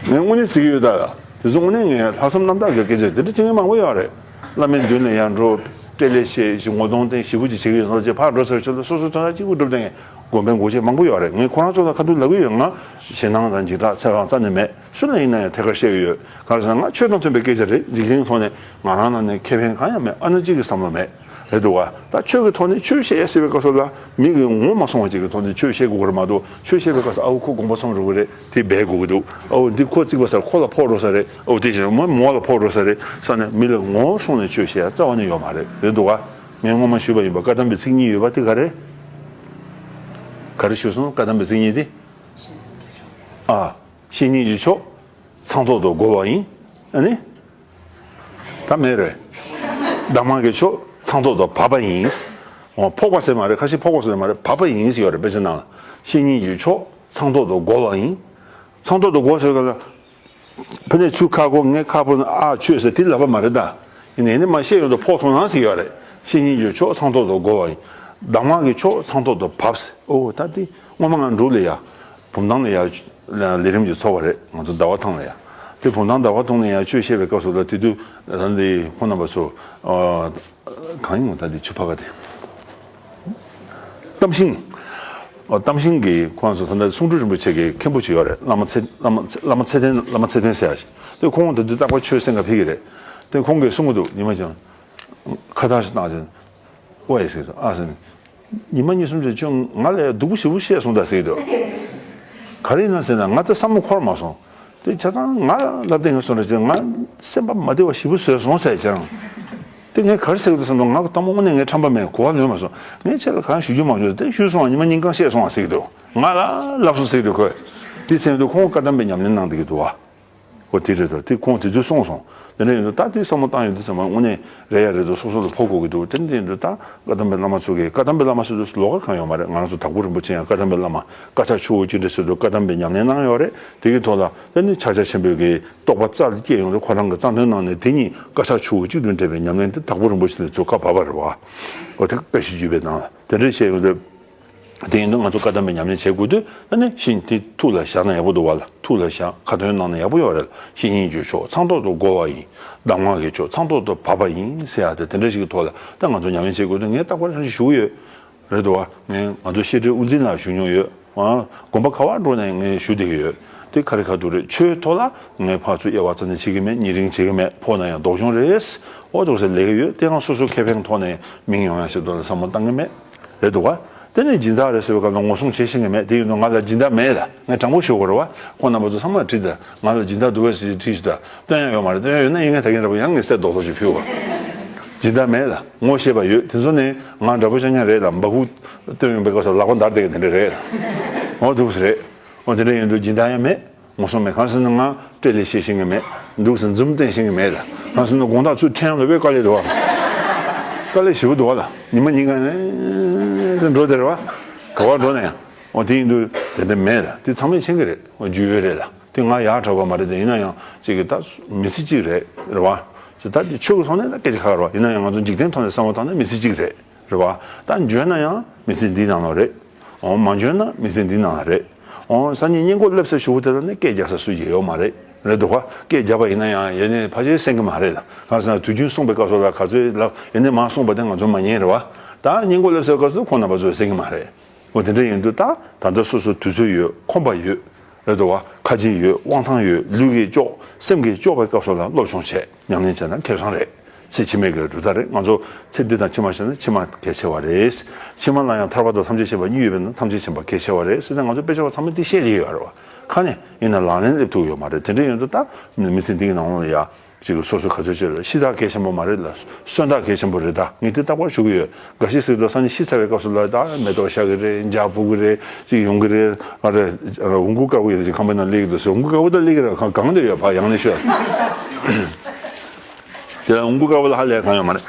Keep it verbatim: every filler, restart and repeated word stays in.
ངས་དངོས་གནས་ཟེར་གྱི་ཡོད་ད། དེ་ཚོ་དངོས་གནས་ངས་ལྷག་བསམ་རྣམ་དག་གི་སྐད་ཆ་དེ་འདྲ་བྱེད་མཁན་མང་པོ་ཡོད་རེད། བླ་མའི་མདུན་ལ་ཡར་འགྲོ། སྤྲེལ་ལད་བཤད། ཞིག་ངོ་གདོང་བསྟན། ཞེ་པོ་ཅིག་བྱེད་ཀྱི་ཡོད་ནོ་ཅེས་ཕར་འགྲོ་ཚར་ཆོག་ལ། སོ་སོ་ཚོ་ན་གཅིག་པུ་སྒྲུབ་བསྡད་མཁན་དགོན་པའི་འགོ་བྱེད་མང་པོ་ཡོད་རེད། ངས་ཁོ་རང་ཚོ་ལ་ཁ་ཐུག་ལབ་ཀྱི་ཡོད། ང་ཞེད་སྣང་དང་འཇིགས་སྐྲག་འཚེ་བ་རྩ་ནས་མེད། སུ་ལ་ཡིན་ན་ཡང་ཐད་ཀར་བཤད་ཀྱི་ཡོད། ག་རེ་ཟེར་ན་ང་ཆོས་དང་མཐུན་པའི་སྐད་ཆ་རེད། འཇིག་རྟེན་ཐོག་ནས་ང་རང་ནང་ནས་ཁེ་ཕན་གང་ཡང་མེད། ཨ་ན་གཅིག་གི་བསམ་བློ་མེད། རེད་འདུག་བ། ད་ཆོས་ཀྱི་ཐོག་ནས་ཆོས་བཤད་ཡ་ཟེར་བའི་སྐབས་སུ་ལ་མི་གིས་ངོ་མ་སོང་བ་ཅིག་གི་ཐོག་ནས་ཆོས་བཤད་དགོས་ཀྱི་རེད་མ་གཏོགས། ཆོས་བཤད་པའི་སྐབས་སུ་ཨ་ཁུ་དགོངས་པ་ཚོམ་འགྲོ་གི་རེད། དེ་སྦས་དགོས་ཀྱི་འདུག་ཨོ་འདི་ཁོ་བརྩིགས་པ་ཟེར་ཁོ་ལ་ཕོག་འགྲོ་ས་རེད། ཨོ་དེ་བཞིན་མོ་མོ་ལ་ཕོག་འགྲོ་ས་རེད་བསམ་ནས་མི་ལ་ངོ་སོང་ནས་ཆོས་བཤད་ཡ་རྩ་བ་ནས་ཡོད་མ་རེད། རེད་འདུག་བ། ངས་སྔོན་མ་ཞུས་པ་ཡིན་པ། བཀའ་གདམས་པའི་ཚིག་གཉིས་ཡོད་པ་དེ་ག་རེ། ག་རེ་ཞུས་སོང་། བཀའ་གདམས་པའི་ཚིག་གཉིས་དེ། ཨ། བཤེས་གཉེན་གྱི་མཆོག་ཚངས་ཐོག་ཏུ་བསྒོ་བ་ཡིན། ཨ་ནི། ད་མེད་རེད། གདམས་ངག་གི་མཆོག་ཚངས་ཐོག་ཏུ་བབས་པ་ཡིན། འོ་ཕོག་པ་ཟེར་མ་རེད། ཁ་ཤས་ཕོག་པ་ཟེར་མ་རེད། བབས་པ་ཡིན་ཟེར་ཡོད་རེད། དཔེ་ཆ་ནང་ལ། བཤེས་གཉེན་གྱི་མཆོག་ཚངས་ཐོག་ཏུ་བསྒོ་བ་ཡིན། ཚངས་ཐོག་ཏུ་བསྒོ་ཟེར་ག་ལ། ཕ་ནས་ཚུར་ཁ་སྒོ་ངས་ཁ་ཕོ་ཨ་ཆོས་ཟེར་དེ་ལབ་པ་མ་རེད་ད། ཡིན་ནའི་ནི་མ་བཤད་ཡོང་དུ་ཕོག་ཐུག་ན་ཟེར་ཡོད་རེད། བཤེས་གཉེན་གྱི་མཆོག་ཚངས་ཐོག་ཏུ་བསྒོ་བ་ཡིན། གདམས་ངག་གི་མཆོག་ཚངས་ཐོག་ཏུ་བབས་ཟེར། ཨོ་ད་དེ་སྔོན་མ་ང་འབྲུག་ལ་ཡ། བུམ་ཐང་ལ་ཡ། ལས་རིམ་གྱི་ཚོགས་པ་རེད། ང་ཚོ་ཟླ་བ་ཐང་ལ་ཡ། དེ་བུམ་ཐང་ཟླ་བ་ཐང་ལ་ཡ་ཆོས་བཤད་པའི་སྐབས་སུ་ལ་དེ་དུས་ད་འདི་ཁོང་རྣམ་པ་ཚོ། གང་ཡིན་ད་འདི་ཆུ་ཕ་ག་དེ། གཏམ་ཤིང་། ཨོ་གཏམ་ཤིང་གི་ཁོང་ཚོ་ད་ལྟ་གསུང་སྤྲུལ་རིན་པོ་ཆེ་གི་མཁན་པོ་ཅིག་ཡོད་རེད། བླ་མ་ཚེ་བླ་མ་ཚེ་བླ་མ་ཚེ་བརྟན། བླ་མ་ཚེ་བརྟན་ཟེར་ཡ་ཞིག་དེ་ཁོང་དེ་དུས་རྟག་པར་ཆོས་གསན་ག་ཕེབས་ཀྱི་རེད། དེ་ཁོང་གིས་གསུང་གི་འདུག་ཉི་མ་ཀྱང་། ཁ་བཏགས་ཤིག་བཏང་ཟིན། ཨོ་ཡེ་ཟེར་སོང་། ཨ་ཟེར། ཉི་མ་གཉིས་གསུམ་ཙམ་ཁྱོད་ང་ལ་ཡ་སྡུག་པོ་ཞེ་པོ་བཤད་སོང་ད་ཟེར་གྱི་འདུག་ག་རེ་ཡིན་ན་ཟེར་ན་ང་ད་བསམ་བློ་འཁོར་མ་སོང་། དེ་ཆ་ཚང་ང་ལབ་བསྡད་ཡོད་སོང་རེད་ཅེས་ང་སེམས་པ་མ་བདེ་བ་ཞེ་པོ་བཟོས་སོང་ཟེར་ཀྱང་། དེ་ངས་ག་རེ་ཟེར་གྱི་འདུག་བསམ་དུས་ང་དང་པོ་དངོས་གནས་ངའི་ཁྲམ་པ་མེད། གོ་བ་ལོན་མ་སོང་། ངས་ཁྱེད་ལ་གང་ཞུ་རྒྱུ་མ་བྱུང་། དེ་ཞུས་སོང་བ། ཉི་མ་ཉིན་གང་བཤད་སོང་བ་ཟེར་གྱི་འདུག་ང་ལ་ལབ་སོང་ཟེར་གྱི་འདུག་ཁོས། དེ་ཟེར་དུས་ཁོང་བཀའ་གདམས་པའི་ཉམས་ལེན་གནང་བསྡད་ཀྱི་འདུག་བ། ཨོ་དེ་རེད་དོ། དེ་ཁོང་དེ་ཚོས་གསུངས་སོང་། དེ་འདྲ་ཡིན་དུས་ད་དེ་བསམ་བློ་བཏང་ཡོང་དུས་ཙམ་པ་དངོས་གནས་རེད་ཡ་རེད་དོ། སོ་སོ་ལ་ཕོག་དགོས་ཀྱི་འདུག་དེ་འདྲ་ཡིན་དུས་ད་བཀའ་གདམས་པའི་བླ་མ་ཚོ་གིས། བཀའ་གདམས་པའི་བླ་མ་ཟེར་དུས་ལོགས་ཀ་གང་ཡོད་མ་རེད། ང་རང་ཚོ་དྭགས་པོ་རིན་པོ་ཆེ་ཡང་བཀའ་གདམས་པའི་བླ་མ་བཀའ་ཕྱག་ཆུ་བོ་གཅིག་འདྲེས་ཟེར་དུས་བཀའ་གདམས་པའི་ཉམས་ལེན་གནང་ཡོད་རེད། དེ་གི་ཐོག་ལ་དེ་ནི་ཕྱག་རྒྱ་ཆེན་པོའི་གི་རྟོགས་པ་རྩལ་སྐྱེས་ཡོང་དུས་ཁོ་རང་གི་རྩ་དོན་ནང་ནས་དེ་གཉིས་བཀའ་ཕྱག་ཆུ་བོ་གཅིག་ཏུ་འདྲེས་པའི་ཉམས་ལེན་དེ་དྭགས་པོ་རིན་པོ་ཆེ་ལ་ཚུར་བཀའ་བབས་པ་རེད་བ། འོ་དེ་བཀྲ་ཤིས་བརྒྱུད་པའི་ནང་ལ་དེ་འདྲ་བཤད་ཡོང་དུས། དེ་ཡིན་དུས་ང་ཚོ་བཀའ་གདམས་པའི་ཉམས་ལེན་བྱེད་དགོས་དུས། ཨ་ནི་ཤིང་དེ་ཐུགས་ལ་བཞག་ན་ཡག་པོ་འདུག་བ་ལ། ཐུགས་ལ་བཞག་ཁ་ཏོན་གནང་ན་ཡག་པོ་ཡོད་རེད། བཤེས་གཉེན་གྱི་མཆོག་ཚངས་ཐོག་ཏུ་བསྒོ་བ་ཡིན། གདམས་ངག་གི་མཆོག་ཚངས་ཐོག་ཏུ་བབས་པ་ཡིན་ཟེར་ཡ་དེ་དེ་འདྲ་ཞིག་གི་ཐོག་ལ་ད་ང་ཚོ་ཉམས་ལེན་བྱེད་དགོས་དུས་ངས་རྟག་པར་ཞུ་གི་ཡོད། རེད་འདུག་བ། ངས་ང་ཚོ་བཤད་སྒྲུབ་དབུ་འཛིན་ལ་ཞུ་མྱོང་ཡོད། ཨ། དགོན་པ་ག་བར་འགྲོ་ནའང་ངས་ཞུ་བསྡད་ཀྱི་ཡོད། དེ་ཁ་རི་ཁ་ཐུག་རེད། ཆོས་ཐོག་ལ་ངས་ཕར་ཚུར་དབྱེ་བ་རྩ་ནས་བྱེད་ཀྱི་མེད། ཉེ་རིང་བྱེད་ཀྱི་མེད། ཕོག་ན་ཡང་ལྡོག་སྦྱོང་རེད། ཨོ་ཐུག་ཟེར་ལས་ཀྱི་ཡོད། དེ་ཡང་སོ་སོ་ཁེ་ཕན་ཐོག་ནས་མིང་ཡོང་ཡ་ཞིག་ཐོག་ལ་བསམ་བློ་བཏང་གི་མེད། རེད་འདུག་བ། དེ་ནས་སྦྱིན་བདག་རེད་ཟེར་བའི་སྐབས་ལ་ངོ་སྲུང་བྱེད་ཤེས་ཀྱི་མེད། དེ་ཡིན་དུས་ང་ལ་སྦྱིན་བདག་མེད་ལ། ངས་དྲང་པོ་ཞུ་དགོས་རེད་བ། ཁོང་རྣམ་པ་ཚོ་ཚང་མ་དྲིས་ད། ང་ལ་སྦྱིན་བདག་འདུག་གས་ཟེར་དྲིས་ཤིག་ད། སྟོན་ཡ་ཡོད་མ་རེད། སྟོན་ཡ་ཡོད་ན་ཡིན་ངས་ད་གིན་ར་བ་ཡང་ངས་གསེར་རྡོག་རྡོག་ཞིག་ཕུལ་བ། སྦྱིན་བདག་མེད་ལ། ངོ་ཤེས་པ་ཡོད། དེ་ཚོ་ནས་ང་འདྲ་པོ་ཅང་ཉག་རེད་ལ། འབའ་ཁུག་སྟོན་ཡོང་པའི་སྐབས་སུ་ལག་པ་འདར་བསྡད་མཁན་དེ་འདྲ་རེད། འོ་འདུག་སེ་རེད། འོ་དེ་འདྲ་ཡིན་དུས་སྦྱིན་བདག་ཡང་མེད། ངོ་སྲུང་མེད། གང་ཟེར་ན་ང་སྤྲེལ་ལད་བཤད་ཤེས་ཀྱི་མེད། འདུག་སེ་འཛུམ་བསྟན་ཤེས་ཀྱི་མེད་ལ། གང་ཟེར་ན་དགོང་དག་ཚུར་འཐེན་ཡོང་དུས་དཔེ་དཀའ་ལས་འདུག་བ། དཀའ་ལས་ཞེ་པོ་འདུག་བ་ལ། ཉི་མ་ཉིན་གང་ནས་འགྲོ་དེ་རེད་བ། ག་བར་འགྲོ་ན་ཡང་། འོ་དེ་ཡིན་དུས་དེ་འདྲ་མེད་ལ། དེ་ཚང་མས་མཁྱེན་གྱི་རེད། འོ་རྒྱུས་ཡོད་རེད་ལ། དེ་ང་ཡག་དྲགས་པ་མ་རེད་དེ། ཡིན་ན་ཡང་ཅིག་གི་ད་མི་ཚེ་གཅིག་རེད། རེད་བ། ད་དེ་ཆོས་ཀྱི་ཐོག་ནས་ད་སྐད་ཆ་ཁ་ཁ་རེད་བ། ཡིན་ན་ཡང་ང་ཚོ་འཇིག་རྟེན་ཐོག་ནས་བསམ་བློ་བཏང་ན་མི་ཚེ་གཅིག་རེད། རེད་བ། ད་འབྱོན་ན་ཡང་མི་ཚེ་འདིའི་ནང་ལོགས་རེད། འོ་མ་འབྱོན་ན་མི་ཚེ་འདིའི་ནང་ལ་རེད། འོ་སང་ཉིན་གཉེན་སྒོ་སླེབས་ས་ཞུ་བོ་དེ་ལ་ནི་སྐད་རྒྱག་ས་སུ་ཡོད་ཡོད་མ་རེད། རེད་འདུག་ག་སྐད་རྒྱབ་པ་ཡིན་ན་ཡང་ཡེ་ནས་ཕལ་ཆེར་གསན་གི་མ་རེད་ལ། གང་ཟེར་ན་དུས་རྒྱུན་གསུངས་པའི་སྐབས་སུ་ལ་ག་ཚོད་ལབ་ཡེ་ནས་མ་གསུངས་པ་དེ་ང་ཚོ་མ་ཉན་རེད་བ། ད་གཉེན་སྒོ་སླེབས་སའི་སྐབས་སུ་ཁོང་རྣམ་པ་ཚོས་གསན་གི་མ་རེད། འོ་དེ་འདྲ་ཡིན་དུས་ད་ད་ལྟ་སོ་སོ་དུས་ཚོད་ཡོད། ཁོམ་པ་ཡོད། རེད་འདུག་བ། ཁ་ཆེམས་ཡོད། དབང་ཐང་ཡོད། ལུས་ཀྱིས་ལྕོགས། སེམས་ཀྱིས་ལྕོགས་པའི་སྐབས་སུ་ལ་སློབ་སྦྱོང་བྱས། ཉམས་ལེན་བྱས་ན་ཁེ་བཟང་རེད། ཚེ་ཕྱི་མའི་གི་གྲུབ་རྟགས་རེད། ང་ཚོ་ཚེ་འདི་དང་ཕྱི་མ་བྱས་ན་ཕྱི་མ་གལ་ཆེ་བ་རེད། ཕྱི་མ་ལ་ཡང་ཐར་པ་དང་ཐམས་ཅད་མཁྱེན་པ་གཉིས་ཡོད་པས་ན་ཐམས་ཅད་མཁྱེན་པ་གལ་ཆེ་བ་རེད་ཟེར་ནས་ང་ཚོ་དཔེ་ཆ་བ་ཚང་མས་དེ་བཤད་ལེ་ཡོད་རེད་བ། ཁ་ནས་ཡིན་ན་ལག་ལེན་སླེབས་ཐུབ་ཡོད་མ་རེད། དེ་འདྲ་ཡིན་དུས་ད་མི་ཚེ་འདི་གི་ནང་ལ་ཡ་ཅིག་སོ་སོ་ག་ཚོད་ཅིག་ལ་ཤི་ཐག་གལ་ཆེན་པོ་མ་རེད་ལ། གསོན་ཐག་གལ་ཆེན་པོ་རེད། ད་ངས་དེ་རྟག་པར་ཞུ་གི་ཡོད། འགའ་ཞིག་ཟེར་དུས་སང་ཉིན་ཤི་ཚར་བའི་སྐབས་སུ་ལ་ད་མེ་ཏོག་ཤར་གི་རེད། འཇའ་ཕུབ་གི་རེད། ཅིག་ཡོང་གི་རེད། ཨ་རེ། འོང་སྐུ་དཀར་པོ་ཡོད་ཅིག་ཁང་པའི་ནང་སླེབས་ཀྱི་འདུག་ཟེར། འོང་སྐུ་དཀར་པོ་ད་སླེབས་ཀྱི་རེད། གང་གང་དུ་ཡོད་ཕ་ཡང་ནས་ཤོད། དེ་ལ་འོང་སྐུ་དཀར་པོ་ལ་ཧ་ལས་གང་ཡོད་མ་རེད།